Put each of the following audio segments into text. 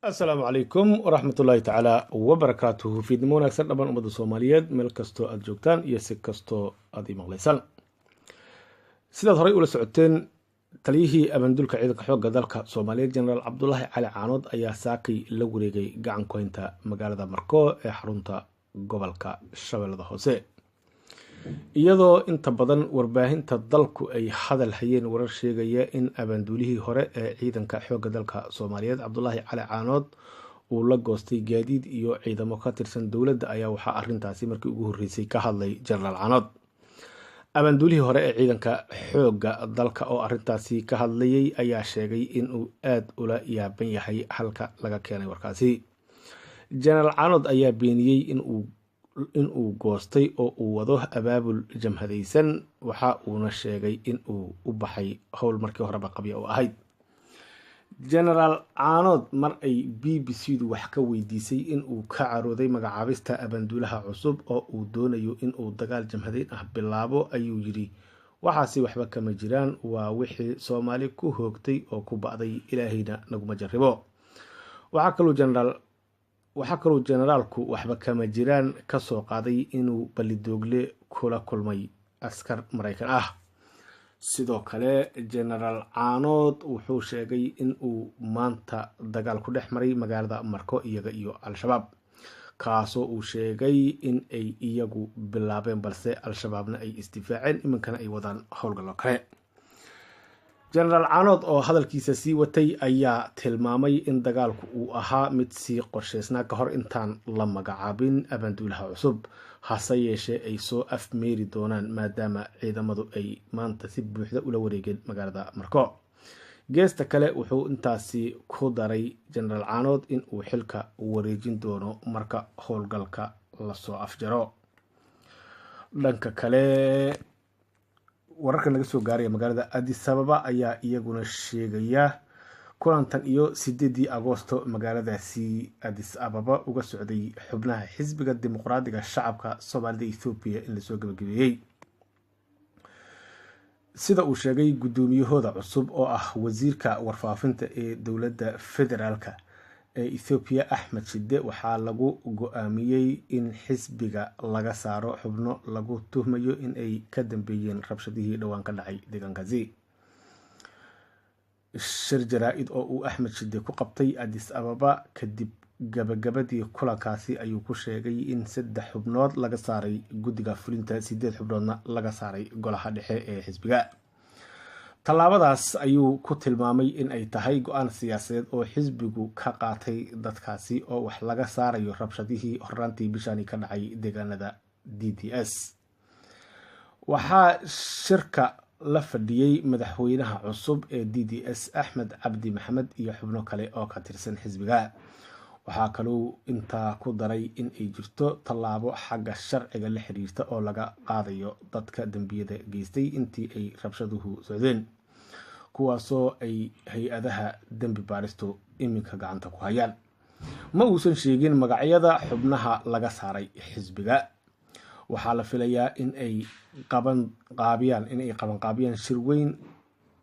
Asalaamu calaykum waraxmatullaahi tacaala wabarakaatuhu. Fiidnimo wanaagsan dhammaan ummadda Soomaaliyeed, meel kastoo aada joogtaan iyo si kastoo aada ii maqlaysaan. Sidaad horey ula socoteen, taliyihii abaandulka ciidanka xoogga dalka Soomaaliyeed, Jenaraal Cabdulaahi Cali Caanood, ayaa saakay la wareegay gacan ku haynta magaalada Marko ee xarunta gobolka Shabeellada Hoose, iyadoo inta badan warbaahinta dalku ay hadal hayeen warar sheegaya in abaanduulihii hore ee ciidanka xoogga dalka Soomaaliyeed, Cabdulaahi Cali Caanood, uu la goostay gaadiid iyo ciidamo ka tirsan dowladda, ayaa waxaa arintaasi markii ugu horreysay ka hadlay Jenaraal Caanood. Abaanduulihii hore ee ciidanka xoogga dalka oo arintaasi ka hadlayay ayaa sheegay inuu aada ula yaaban yahay halka laga keenay warkaasi. Jenaraal Caanood ayaa beeniyey inuu goostay oo uu wado abaabul jamhadaysan, waxa uuna sheegay inuu u baxay howl markii horeba qabya u ahayd. Jenaraal Caanood, mar ay BBC du wax ka weydiisay inuu ka carooday magacaabista abaanduulaha cusub oo uu doonayo inuu dagaal jamhadayn ah bilaabo, ayuu yidhi: "Waxaasi waxba kama jiraan, waa wixii Soomaali ku hoogtay oo ku ba'day, Ilaahayna naguma jarribo." Waxaa kaluu generaalku waxba kama jiraan kasoo qaaday inuu Balidoogle kula kulmay askar Maraykan ah. Sidoo kale Genaraal Caanood wuxuu sheegay inuu maanta dagaal ku dhex maray magaalada Marko iyaga iyo Al-Shabaab, kaasoo uu sheegay in ay iyagu bilaabeen, balse Al-Shabaabna ay isdifaaceen, iminkana ay wadaan howlgallo kale. Jenaraal Caanood oo hadalkiisa sii watay ayaa tilmaamay in dagaalku uu ahaa mid sii qorsheysnaa ka hor intaan la magacaabin abaanduulaha cusub, hase yeeshee ay soo afmeeri doonaan maadaama ciidamadu ay maanta si buuxda ula wareegeen magaalada Marko. Geesta kale, wuxuu intaasi ku daray Jenaraal Caanood in uu xilka wareejin doono marka howlgalka lasoo afjaro. Dhanka kale, wararka naga soo gaaraya magaalada Addis Ababa ayaa iyaguna sheegaya kulantan iyo 8-dii Agoosto magaaladaasi Addis Ababa uga socday xubnaha Xisbiga Dimuqraadiga Shacabka Soomaalida Ethoobiya in lasoo gabagabeeyey, sida uu sheegay guddoomiyahooda cusub oo ah wasiirka warfaafinta ee dowladda federaalka ee Ethoobiya, Axmed Shide. Waxaa lagu go-aamiyey in xisbiga laga saaro xubno lagu tuhmayo in ay ka dambeeyeen rabshadihii dhowaan ka dhacay deegaankaasi. Shir jaraa-id oo uu Axmed Shide ku qabtay Addis Ababa kadib gabagabadii kulankaasi ayuu ku sheegay in 3 xubnood laga saaray guddiga fulinta, 8 xubnoodna laga saaray golaha dhexe ee xisbiga. Tallaabadaas ayuu ku tilmaamay in ay tahay go-aan siyaasadeed oo xisbigu ka qaatay dadkaasi oo wax laga saarayo rabshadihii horaantii bishani ka dhacay deegaanada DDS. Waxaa shirka la fadhiyey madaxweynaha cusub ee DDS, Axmed Cabdi Maxamed, iyo xubno kale oo ka tirsan xisbiga. Waxaa kaluu intaa ku daray in ay jirto tallaabo xagga sharciga la xiriirta oo laga qaadayo dadka dembiyada geystay intii ay rabshaduhu socdeen, kuwaasoo ay hay-adaha dembi baaristu iminka gacanta ku hayaan. Ma uusan sheegin magacyada xubnaha laga saaray xisbiga. Waxaa la filayaa in ay qaban qaabiyaan in ay qabanqaabiyaan shir weyn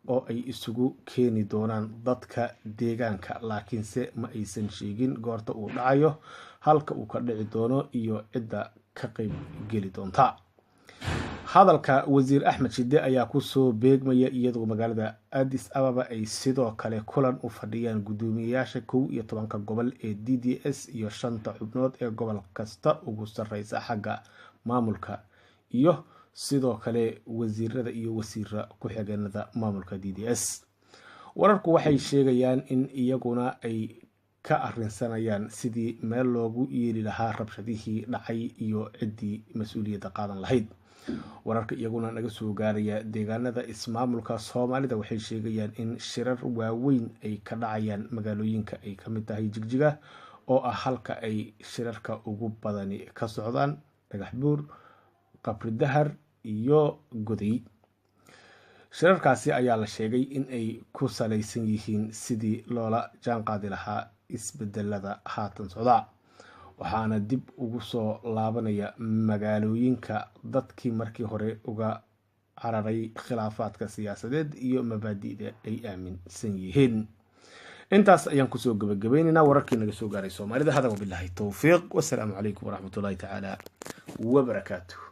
oo ay isugu keeni doonaan dadka deegaanka, laakiinse ma aysan sheegin goorta uu dhacayo, halka uu ka dhici doono iyo cidda ka qeyb geli doonta. Hadalka wasiir Axmed Shide ayaa kusoo beegmaya iyadoo magaalada Addis Ababa ay sidoo kale kulan u fadhiyaan guddoomiyeyaasha 11-ka gobol ee DDS iyo shanta xubnood ee gobol kasta ugu sareysa xagga maamulka, iyo sidoo kale wasiirada iyo wasiira ku-xigeenada maamulka DDS. Wararku waxay sheegayaan in iyaguna ay ka arinsanayaan sidii meel loogu yeeli lahaa rabshadihii dhacay iyo ciddii mas-uuliyadda qaadan lahayd. Wararka iyaguna naga soo gaaraya deegaanada ismaamulka Soomaalida waxay sheegayaan in shirar waaweyn ay ka dhacayaan magaalooyinka ay kamid tahay Jigjiga, oo ah halka ay shirarka ugu badani ka socdaan, Dhagax Buur, Qabri Dahar iyo Goday. Shirarkaasi ayaa la sheegay in ay ku salaysan yihiin sidii loola jaanqaadi lahaa isbedelada haatan socda, waxaana dib ugu soo laabanaya magaalooyinka dadkii markii hore uga cararay khilaafaadka siyaasadeed iyo mabaadi'da ay aaminsan yihiin. Intaas ayaan kusoo gabagabaynaynaa wararkii naga soo gaaray Soomaalida. Hada wabilaahi towfiiq, wasalaamu calaykum waraxmatullahi tacaala wabarakaatuh.